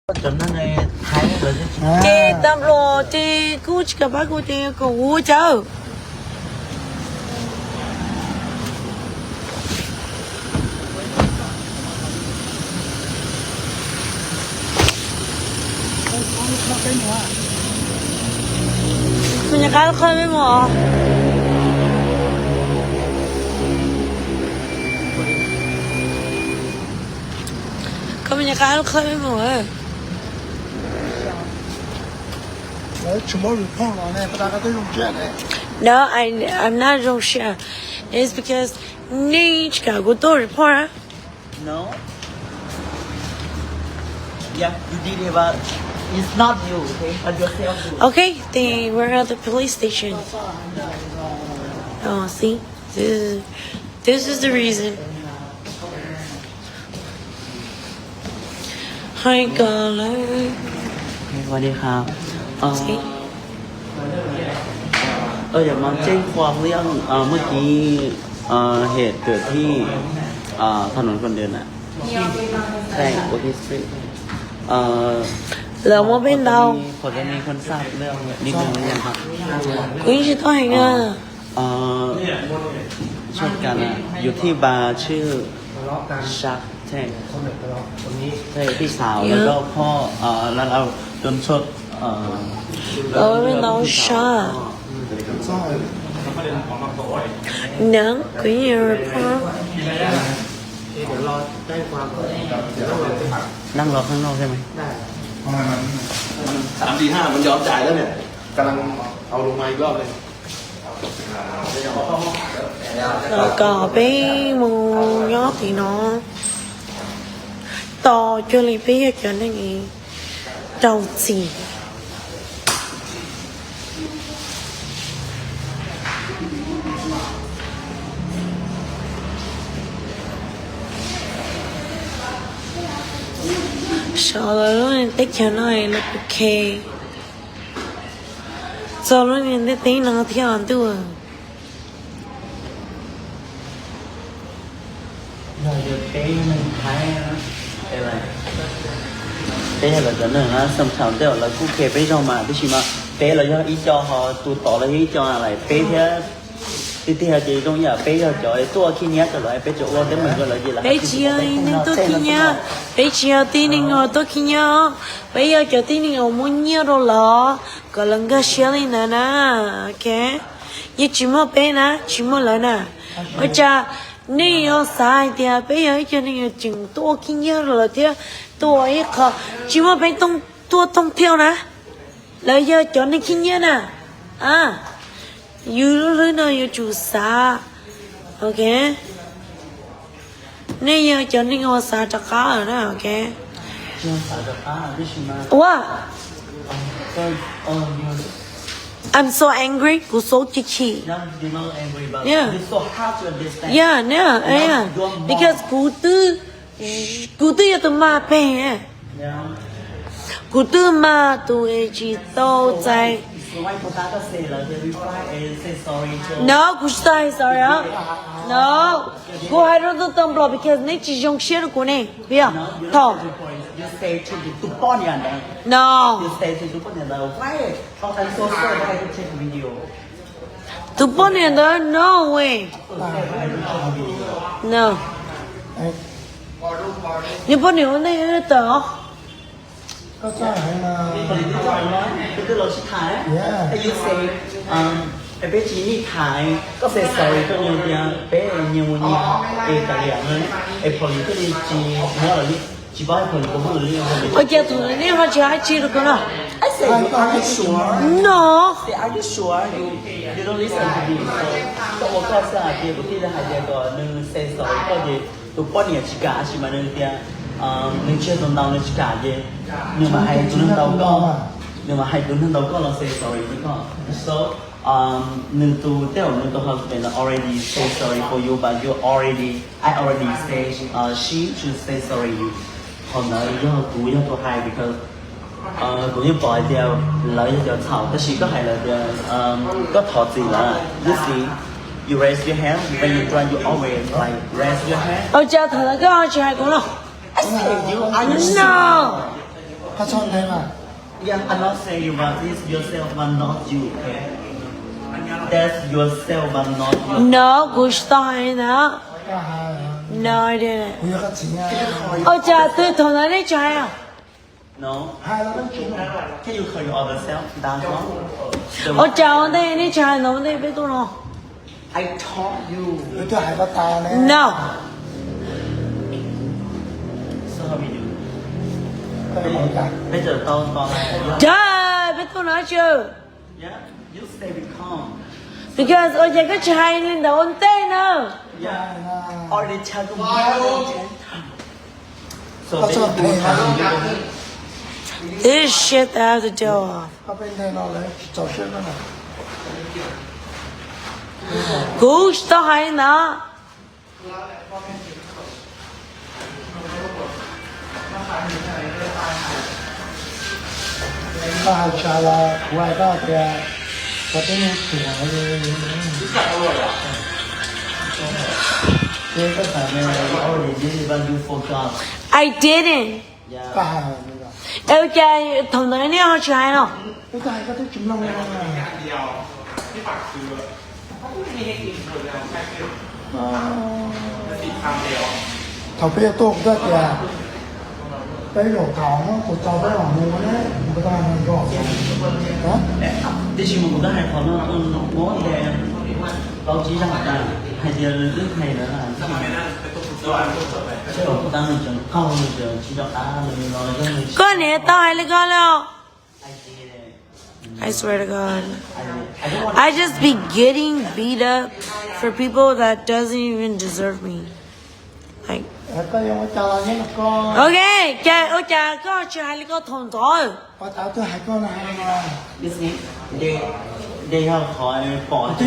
Ces tas npluas ces kuj tsis kam pab kuv ces kom kuv ua cas. Koj me nyuam qab lub qhov peb mus. No, I, I'm not zoo siab. It's because nej tsis kam kuv tuaj report na. No. Yeah, you did it, but it's not you, okay? But yourself do it. Okay, then we're at the police station. Oh, see? This is, this is the reason. Hais kom lawv. Swav di khab. Ơ, yog mas tseeb qhua hlub, mus kis, hem kawm thib, tha nus kon dw na. Thank, what is it? Lawv muab peb ntaus. Kuv yeej tsis tau heev na. ชอบกันนะ อยู่ที่บาร์ชื่อ Shark Tank ที่สาวแล้วก็พ่อ เอ่อแล้วเราจนชด เอ่อ Lawv muab peb ntaus shark. No, kuv yeej report. นั่งรอข้างนอกได้ไหม สามสี่ห้า มันยอมจ่ายแล้วเนี่ย กำลังเอาลงมาอีกรอบเลย Los kom peb mus nyob tim no tos cuag li peb yog cov neeg rau txim. Sawv daws lub teb chaws no los puas khe. Txog lub niag ntiaj teb no thiab ntuj. Yog peb neeg Thaib, peb yog lawv cov neeg na, sometimes tej zaum lawv kuj khe peb zaug mas, tab sis mas peb los yog ib co, ho tus tod los yog ib co lawm, peb thiab tiag tiag ces zoo ib yam peb yog cov tuaj khib nyiab rau lawv, peb tsuas ua teeb meem rau lawv ces lawv Peb tsis yog neeg tuaj khib nyiab, peb tsis yog tib neeg uas tuaj khib nyiab, peb yog cov tib neeg uas muab nyiaj rau lawv kom lawv nkag siab li ntawd na. Ok, yeej tsis muaj peb na, tsis muaj lawv na. Ua cas nej yuav xav hais tias peb yog ib co neeg uas tseem tuaj ua khib nyiab rau lawv thiab tuaj ua ib qho, tsis muaj peb tuaj thooj thiauj na. Lawv yog cov neeg khib nyiab na. A, yus lub hlwb no yuav tsum xav. Ok, nej yog cov neeg uas xav rov qab lawm na. Ok, ua, I'm so angry, kuv so chim chim. Yeah, yeah, yeah, because kuv twb, kuv twb yog tus mag peg. Kuv twb mag tus es tsis tau txais. No, kuv tsis tau hais sorry os. No, kuv hais rau tus tub Nplog because neb tsis zoo siab rau kuv ne. Yog thaum, no, tus poj niam ntawd no way. No, nws poj niam ua ntej tawm os. Peb tsis nyiam tham, koj xav sorry koj nyias tias peb nyias mus nyias es tas liam no, es pom yus thiaj li tsis muab lawv li, tsis paub pom yus puas muab lawv li. Ua cas thaum nej ho tsis hais tsis rau kuv no? No. Koj ua koj xwb hais tias kuv thiaj li hais tias kom nws say sorry koj ces tus poj niam tsis kam sis mas nws tias nws tsis yog tus ntau nws tsis kam ces nws mam hais tus neeg ntau koj, nws mam hais tus neeg ntau koj los say sorry rau koj. So nws tus, tej zaum nws tus husband already say sorry for you but you already, I already say she should say sorry you. Qhov ntawd yog kuv yog tus hais because kuv yeej pom hais tias lawv yog cov txhaum tab sis koj hais lawv tias koj thov txim lawm. You see, you raise your hand when you drunk, you always like raise your hand. Ua cas thaum ntawd koj tsis hais kuv no? No. Koj txhob nthe mas. Yeah, I'm not saying you, but it's yourself, but not you, okay? That's yourself, but not you. No, kuv tsis tau hais li ntawd. Koj hais. No, I didn't. Kuv yog koj txiv na. Ua cas twb thaum ntawd nej tsis hais? No. Hais los nej tsis hais. Can you call your other self? Ua cas ua ntej nej tsis hais ntawd ua ntej peb tuaj no? I told you. Wb twb hais koj tas ne. No. So how we do? Peb tau tau. Duh, peb tuaj no tsis. Yeah, you stay with calm. Because ua cas koj tsis hais li ntawd ua ntej na? Yeah. Already tell you more than ten times. So basically, we can do this. This is shit that I have to deal with. Koj peb nthe no lawv tsis txaus siab koj na. Kuv tsis tau hais li ntawd. Koj hais tshaj los kuv hais koj tias, koj twb mus tuag li. Ces koj tham ne, already did it, but you forgot. I didn't. Koj hais. Es ua cas thaum ntawd nej ho tsis hais no? Koj hais koj twb tsis mloog. Thaum peb yuav tuaj kuv twb tias peb zaum thaum no kuv tau peb los mus ne, kuv tau hais no zog. Tab sis mas kuv twb hais qhov no muab nthe plaub tsib zaug tas, hais tias nws twb hais lawm. Koj niam tau hais li ko los? I swear to God. I just be getting beat up for people that doesn't even deserve me. Like, ok, cas ua cas koj tsis hais li ko thaum ntawd? Koj twb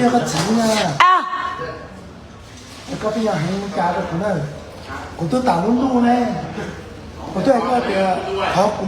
yog koj txiv na. Koj twb yog heev li cas rau kuv na. Kuv twb tas lub ntuj ne. Kuv twb hais koj tias qhov kuv